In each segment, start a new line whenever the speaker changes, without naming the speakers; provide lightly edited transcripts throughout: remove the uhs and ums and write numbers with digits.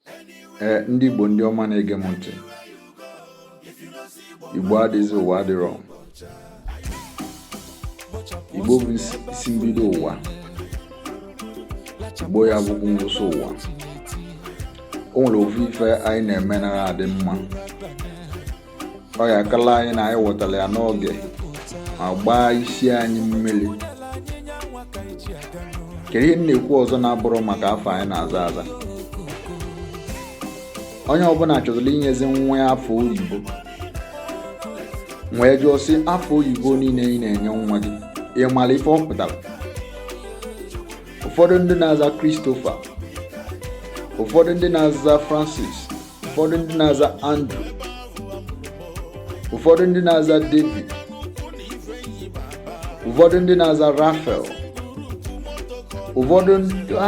Ee, ndị Igbo ndị ọma na-ege m ntị, Igbo adịghịzi, ụwa adịrọ. Igbo bụ isi mbido ụwa, Igbo ya bụkwa ngwụsị ụwa. O nwere ofu ife anyị na-eme nara adị mma, ọ ya akala anyị na anyị ghọtara ya n'oge ma gbaa isi anyị mmiri. Kedu ihe m na-ekwu ọzọ na-abụrụ maka afa anyị na-aza aza? Onye ọbụla chọziri inyezi nwa ya afa oyibo, wee jụọ sị, afa oyibo niile ị na-enye nwa gị, ị mara ife ọ pụtara? Ụfọdụ ndị na-aza Christopher, ụfọdụ ndị na-aza Francis, ụfọdụ ndị na-aza Andrew, ụfọdụ ndị na-aza David, ụfọdụ ndị na-aza Raphael, ụfọdụ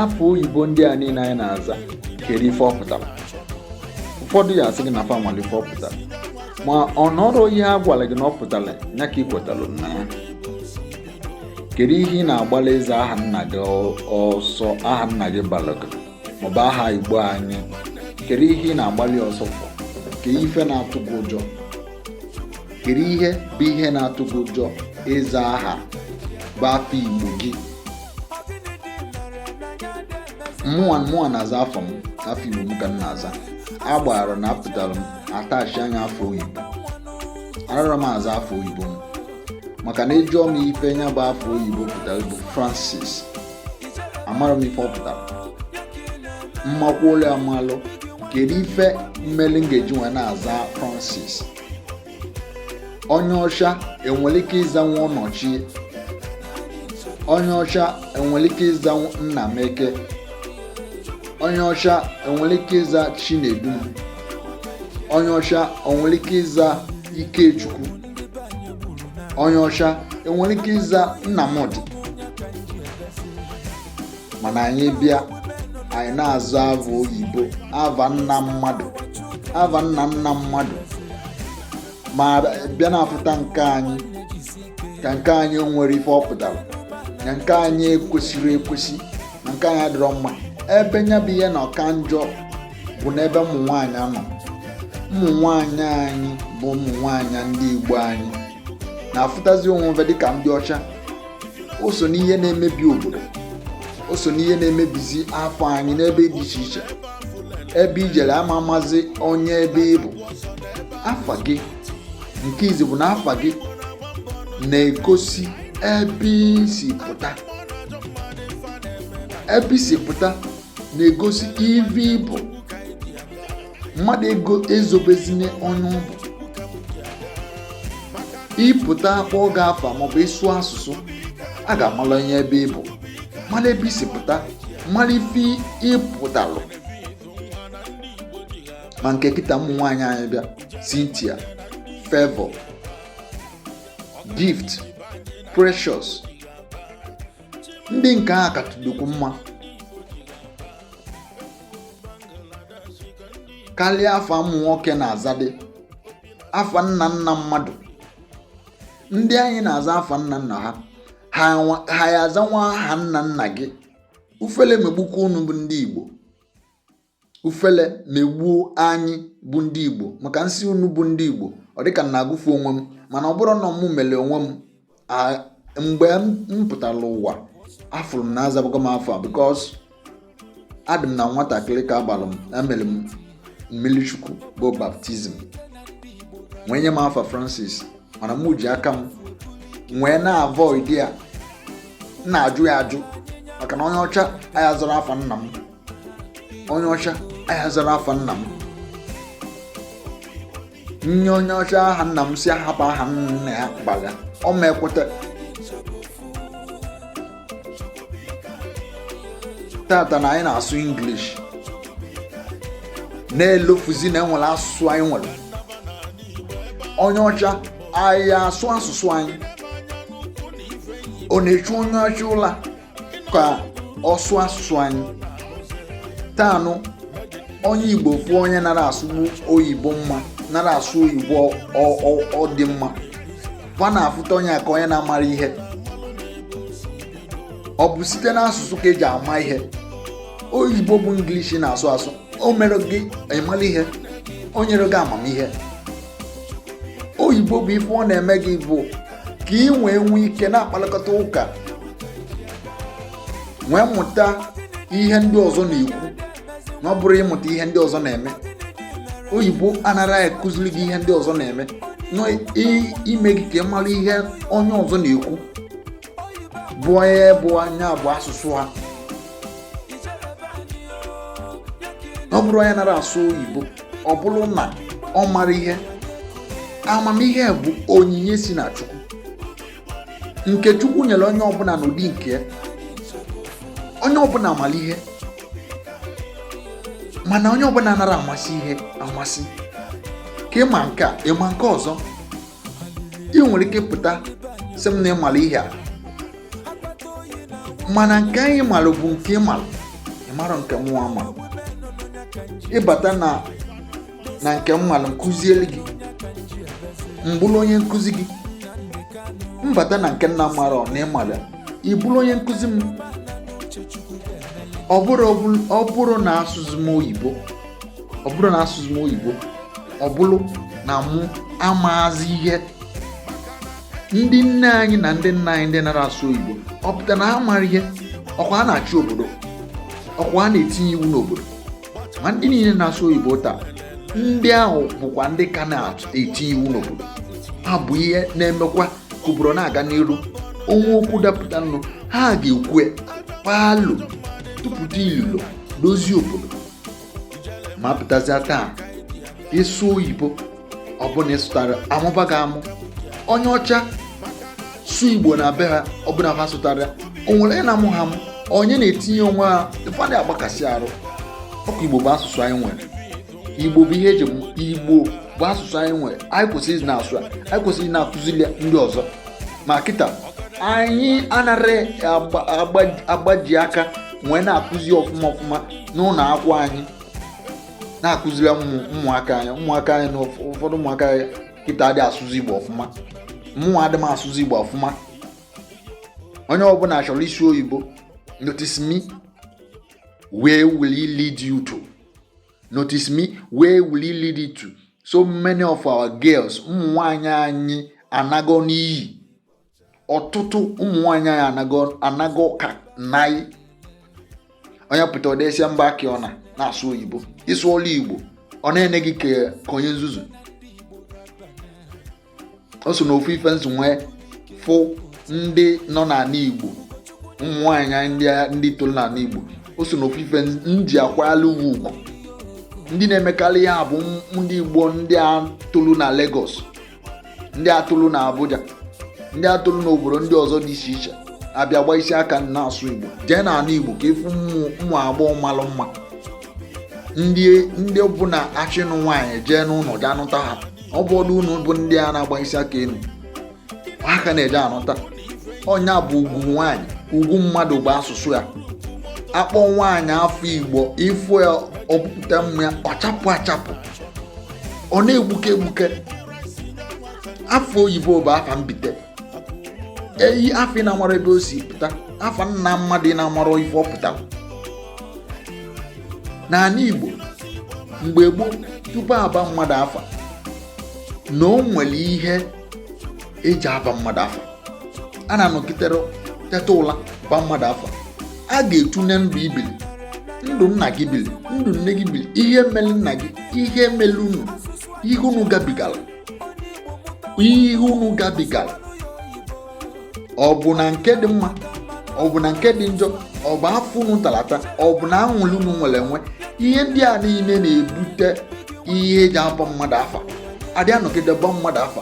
afa oyibo ndị a niile anyị na-aza, kedu ife ọ pụtara? Ụfọdụ ya asị gị na fa mara ife ọ pụtara, ma ọ nọrọ ihe a gwara gị na ọ pụtara ya ka ị kwetalụ na ya. Kedu ihe ị na-agbalị ịza aha nna gị ọsọ, aha nna gị balụ gị maọbụ aha Igbo anyị? Kedu ihe ị na-agbalị ọsọ for? Kedu ife na-atụ gị ụjọ? Kedu ihe bụ ihe na-atụ gị ụjọ ịza aha bụ afa Igbo gị? Mụnwa na-aza afa m, afa Igbo m ka m na-aza. Agbara na apụtara m atachi anya afa oyibo, arara m aza afa oyibo m, maka na ịjụọ m ife nya bụ afa oyibo pụtara bụ Francis, amara m ife ọ pụtara. Mmakwuolu amalụ, kedu ife mmeli m ga-eji wee na-aza Francis? Onye ọcha enwere ike ịzanwu Ọnọchie, onye ọcha enwere ike ịzanwu Nnameke, onye ọcha enwere ike ịza Chinedum, onye ọcha enwere ike ịza Ikechukwu, onye ọcha enwere ike ịza Nnamdị. Mana anyị bịa, anyị na-aza ava oyibo, ava nna mmadụ, ava nna nna mmadụ, ma bịa na-afụta nke anyị ka nke anyị nwere ife ọ pụtara, na nke anyị ekwesịrị ekwesị, na nke anyị adịrọ mma. Ebe nya bụ ihe na ọka njọ bụ n'ebe ụmụ nwaanyị nọ. Ụmụ nwaanyị anyị bụ ụmụ nwaanyị ndị Igbo anyị na-afụtazi onwe ha dịka ndị ọcha. O so n'ihe na-emebi obodo, o so n'ihe na-emebizi afa anyị n'ebe dị iche iche. Ebe ijere ama amazi onye ebe ị bụ. Afa gị nke izi bụ na afa gị na-egosi ebe i si pụta. Ebe i si pụta na-egosi ife ị bụ. Mmadụ ego ezobezine onye ọ bụ. Ịpụta akpọọ gị afa maọbụ ịsụ asụsụ, a ga-amala onye ebe ị bụ, mara ebe i si pụta, mara ife ị pụtalụ. Ma nke kịta ụmụ nwaanyị anyị bịa, Cynthia, Favour, Gift, Precious, ndị nke a katụdokwu mma karịa afa ụmụ nwoke na-azadị, afa nna nna mmadụ. Ndị anyị na-aza afa nna nna ha, ha ya azanwa aha nna nna gị. Ufele megbukwa unu bụ ndị Igbo, ufele megbuo anyị bụ ndị Igbo, maka m sị unu bụ ndị Igbo, ọ dịka m na-agụfe onwe m, mana ọ bụrụ na mụ mere onwe m. Mgbe m pụtara ụwa, afụrụ m na azabago m afa, because adị m na nwatakịrị ka abalị m emere m mmiri chukwu bụ baptism, wee nye m afa Francis, mana mụ ji aka m wee na-avoid ya, na-ajụ ya ajụ, maka na onye ọcha aya zara afa nna m, onye ọcha aya zara afa nna m. Nye onye ọcha aha nna m, si ahapụ aha nna ya gbaga, ọ ma ekweta. Tata na anyị na-asụ English, na-elofuzi na enwere asụsụ anyị nwere. Onye ọcha anyị asụ asụsụ anyị, ọ na-echu onye ọcha ụla ka ọ sụọ asụsụ anyị. Taanụ onye Igbo fụ onye nara asụgbu oyibo mma, nara asụ oyibo ọ dị mma, fa na-afụta onye a ka onye na-amara ihe. Ọ bụ site n'asụsụ ka eji ama ihe. Oyibo bụ English na-asụ asụ, O mere gị ịmala ihe, o nyere gị amamihe. Oyibo bụ ife ọ na-eme gị bụ ka ị nwee nwee ike na-akpakọta ụka, nwee mụta ihe ndị ọzọ na-ekwu, na ọ bụrụ ịmụta ihe ndị ọzọ na-eme. Oyibo anara akụziri gị ihe ndị ọzọ na-eme, nọ ime gị ka ị mara ihe onye ọzọ na-ekwu, bụ onye bụ anya bụ asụsụ ha. Ọ bụrụ onye nara asụ oyibo, ọ bụrụ na ọ mara ihe. Amamihe bụ onyinye si na Chukwu, nke Chukwu nyere onye ọbụla n'ụdị nke ya. Onye ọbụla mara ihe, mana onye ọbụla nara amasị ihe amasị. Ka ịma nke a, ịma nke ọzọ, ị nwere ike pụta sị m na ị mara ihe a, mana nke anyị mara bụ nke ị mara, ị mara nke nwa mara. Ịbata na nke m mara, nkụzielu gị, m bụrụ onye nkụzi gị. Mbata na nke nna mara na ị mara, ị bụrụ onye nkụzi m. Ọ bụrụ na asụsụ m oyibo, ọ bụrụ na asụsụ m oyibo, ọ bụrụ na mụ amaazị ihe. Ndị nne anyị na ndị nna anyị ndị nara asụ oyibo, ọ pụtara na ha mara ihe? Ọkwa ha na-achị obodo, ọkwa ha na-etinye iwu n'obodo. Ma ndị niile na-asụ oyibo taa, ndị ahụ bụkwa ndị ka na-etinye iwu n'obodo. Ha bụ ihe na-emekwa ka obodo na-aga n'iru. Onwe okwu dapụta nụ, ha ga-ekwu palụ, tụpụta ilulo, dozie obodo. Ma pụtazịa taa, ịsụ oyibo ọbụla ịsụtara, amụba gị amụ. Onye ọcha sụ Igbo na be ha, ọbụla ha sụtara, o nwere onye na-amụ ha amụ? Onye na-etinye onwe ha ụfọdụ agbakasị arụ. Ọkwa Igbo bụ asụsụ anyị nwere. Igbo bụ ihe eji Igbo bụ asụsụ anyị nwere. Anyị kwesịrị ịdị na-asụ ya, anyị kwesịrị ịdị na-akụziri ya ndị ọzọ. Ma kịta anyị anaghị agbaji aka wee na-akụzi ọfụma ọfụma n'ụlọ akwụkwọ anyị, na-akụziri ụmụaka anyị na ụfọdụ ụmụaka anyị kịta adị asụzi Igbo ọfụma. Mụnwa adị m asụzi Igbo ọfụma. Onye ọbụla chọrọ isi oyibo. Notice me, where will he lead you to? Notice me, where will he lead you to? So many of our girls, ụmụ nwanyị anyị anago n'iyi. Ọtụtụ ụmụ nwanyị anyị anago ka naị. Onye pụta ọdesia mba akị, ọ na-asụ oyibo. Ịsụ olu Igbo, ọ na-ene gị ka onye nzuzu. O so n'ofu ife nzu nwee fụ ndị nọ n'ala Igbo, ụmụ nwaanyị ndị toro n'ala Igbo. O so n'ofu ife m ji akwanyere ugwu. Ndị na-emekarị ya bụ ndị Igbo ndị a tolu na Lagos, ndị a tolu na Abuja, ndị a tolu n'obodo ndị ọzọ dị iche iche, abịa gba isi aka na-asụ Igbo. Jee n'ala Igbo ka ịfụ ụmụ agbọghọ malụ mma, ndị bụ na achịnụ nwaanyị jee n'ụlọ jee anụta ha. Ọ bụ ọdụ unu bụ ndị a na-agba isi aka elu ha ka na-eje anụta. Ọnya bụ ugwu nwaanyị, ugwu mmadụ bụ asụsụ ya. Akpọ nwaanyị afọ Igbo, ịfụ ya, ọpụpụta mma ya, ọ chapụ achapụ, ọ na-egbuke egbuke. Afọ oyibo bụ afa mbite eyi, afọ ị na-amara ebe o si pụta, afa nna mmadụ ị na-amara ife ọ pụtara. N'ala Igbo mgbe gboo, tupu aba mmadụ afa, na o nwere ihe eji aba mmadụ afa. A na-anọgitere teta ụla ba mmadụ afa. A ga-etune ndụ ibili, ndụ nna gị bili, ndụ nne gị bili, ihe mere nna gị, ihe mere unu, ihe unu gabigara, ihe unu gabigara, ọ bụ na nke dị mma, ọ bụ na nke dị njọ, ọ bụ afọ unu talata, ọ bụ na anwụrụ unu nwere enwe. Ihe ndị a niile na-ebute ihe eji aba mmadụ afa. Adị anọgide ba mmadụ afa.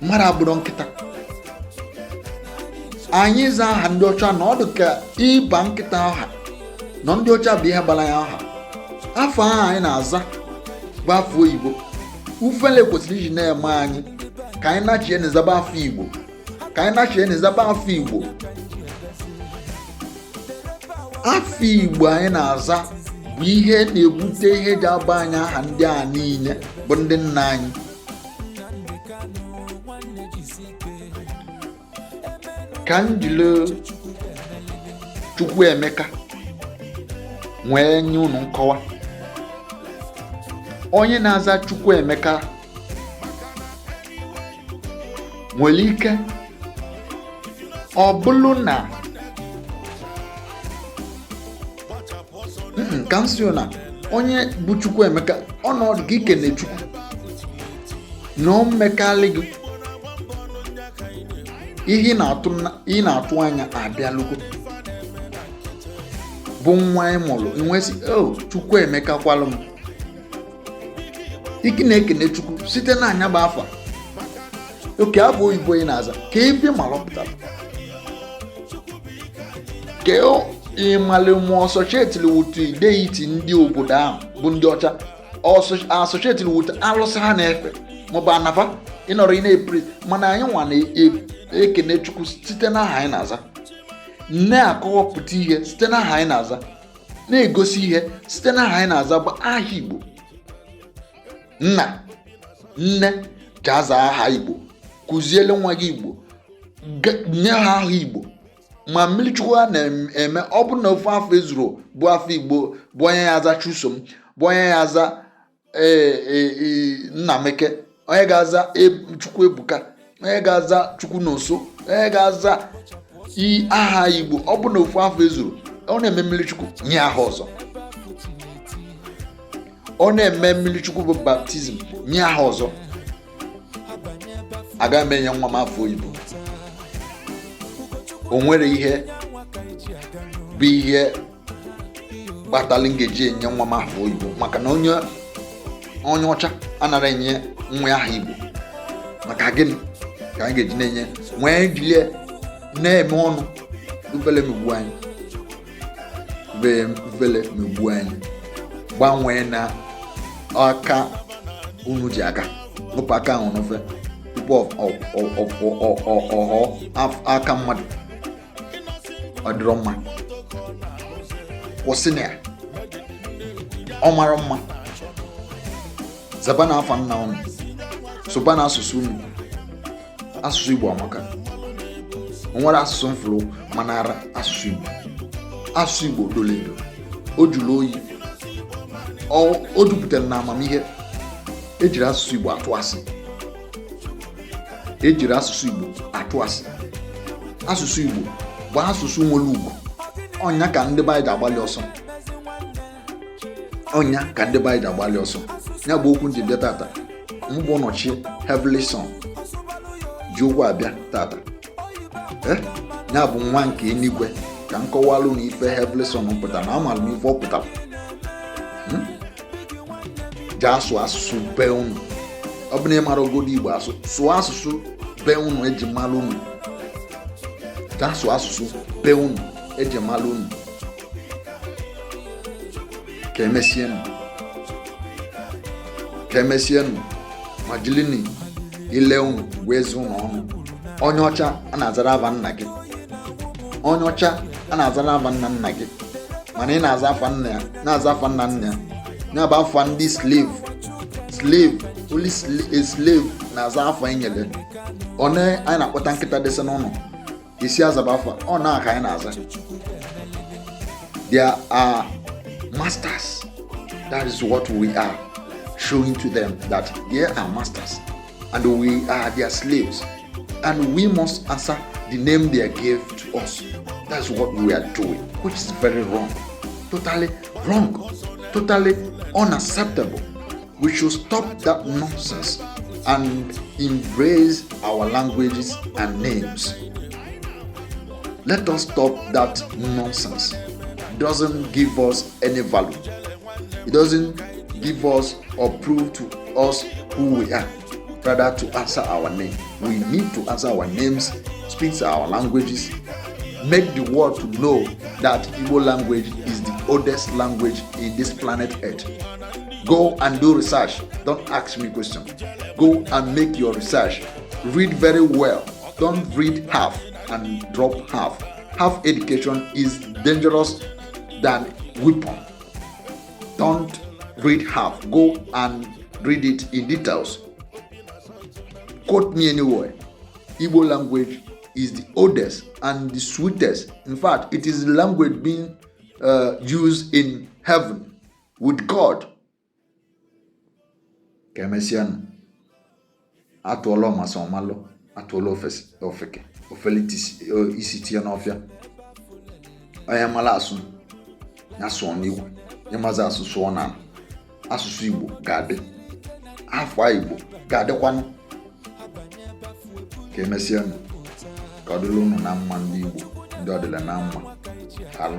Mmadụ abụrụ nkịta. Anyị za aha ndị ọcha na ọ dị ka ịba nkịta aha na ndị ọcha bụ ihe gbara ya aha. Afọ ahụ anyị na-aza bụ afọ oyibo. Ufele kwesịrị iji na-eme anyị ka anyị nachie n'ịzaba afọ Igbo, ka anyị nachie n'ịzaba afọ Igbo. Afọ Igbo anyị na-aza bụ ihe na-ebute ihe ji aba anyị aha. Ndị a niile bụ ndị nna anyị. Ka m jiri Chukwuemeka Nwee nye unu nkọwa. Onye na-aza Chukwuemeka nwere ike ọ bụrụ na ka m si na onye bụ Chukwuemeka, ọnọdụ gị ikene Chukwu na o mekalị gị ihe ị na-atụ anya abịalugo, bụ nwa ị mụrụ, i wee sị, "O Chukwu emekakwalụ m." Ike na-ekene Chukwu site na anya bụ afa oke abụ oyibo ị na-aza ka ebe mara pụtara ka ịmalị mụọ associatili with deity ndị obodo ahụ bụ ndị ọcha, associatili with alụsị ha na-efe maọbụ anafa ịnọrọ ị na-epri. Mana anyị nwa na-ekene Chukwu site n'aha anyị na-aza, na-akọwapụta ihe site n'aha anyị na-aza, na-egosi ihe site n'aha anyị na-aza, bụ aha Igbo. Nna, nne, ji aza aha Igbo, kụziele nwa gị Igbo, nye ha aha Igbo. Ma mmiri Chukwu a na-eme, ọ bụrụ na ofu afọ ezuru bụ afọ Igbo, bụ onye ya aza Chusom, bụ onye ya aza Nnameke, onye ga-aza Chukwu Ebuka, onye ga-aza Chukwu Nonso, onye ga-aza aha Igbo, ọ bụ na ofu afọ ezuru, ọ na-eme mmiri Chukwu, nye aha ọzọ. Ọ na-eme mmiri Chukwu bụ baptism, nye aha ọzọ. Agaghị m enye nwa m afọ oyibo. O nwere ihe bụ ihe kpatara m ga-eji enye nwa m afọ oyibo, maka na onye onye ọcha anara enye nwa aha Igbo. Maka gịnị ka anyị ga-eji na-enye nwee jilie na-eme ọnụ uvele megbuo anyị, uvele megbuo anyị? Gbanwee na aka unu ji aga, wepụ aka ahụ n'ofe tupu ọ ghọọ aka mmadụ. Ọ dịrọ mma, kwụsị na ya. Ọ mara mma, zaba na afa nna unu, sụba na asụsụ unu. Asụsụ Igbo amaka. O nwere asụsụ m fụrụ manara asụsụ Igbo. Asụsụ Igbo doro edo, o juru oyi, o jupụtara na amamihe. Ejiri asụsụ Igbo atụ asị, ejiri asụsụ Igbo atụ asị. Asụsụ Igbo bụ asụsụ nwere ugwu. Ọnya ka ndị be anyị ji agbalị ọsọ, ọnya ka ndị be anyị ji agbalị ọsọ. Ya bụ okwu nji bịa tata. Mụ bụ Ọnọchie Heavenly Son ji okwu abịa tata. Ya bụ nwa nke eluigwe, ka m kọwalụ na ife Heavenly Son pụtara, na amaara m ife ọ pụtara. Ji asụ asụsụ be unu. Ọ bụ na ị mara ogodo Igbo asụ, sụọ asụsụ be unu eji mara unu. Ji asụ asụsụ be unu eji mara unu. Ka emesienụ, ka emesienụ. Ma jilini ile unu gwa eze unu ọnụ. Onye ọcha a na-azara ava nna gị, onye ọcha a na-azara afa nna nna gị, mana ị na-aza afa nna ya, na-aza afa nna nna ya. Ya bụ afa ndị slave, slave, only a slave na-aza afa enyere ọ na anyị na-akpọta nkịta dịsị n'ụlọ isi azaba afa ọ na ka anyị na-aza. There are masters. That is what we are showing to them, that they are masters and we are their slaves, and we must answer the name they gave to us. That's what we are doing, which is very wrong, totally wrong, totally unacceptable. We should stop that nonsense and embrace our languages and names. Let us stop that nonsense. Doesn't give us any value. It doesn't give us or prove to us who we are. Rather, to answer our name. We need to answer our names, speak our languages, make the world to know that Igbo language is the oldest language in this planet Earth. Go and do research. Don't ask me question. Go and make your research. Read very well. Don't read half and drop half. Half education is dangerous than weapon. Don't read half. Go and read it in details. Quote me anywhere. Igbo language is the oldest and the sweetest. In fact, it is the language being use in heaven with God. Ka emesịanụ. Atụọla ọmasị ọmalụ, atụọla ofeke ofelite isi tinye n'ọfịa. Onye mara asụ ya sụọ n'igwe, ịmazi asụ sụọ n'ala. Asụsụ Igbo ga-adị, afa Igbo ga-adịkwanụ. Ka emesịanụ, ka ọ dịrị unu na mma, ndị Igbo, ndị ọ dịla na mma. Alụ.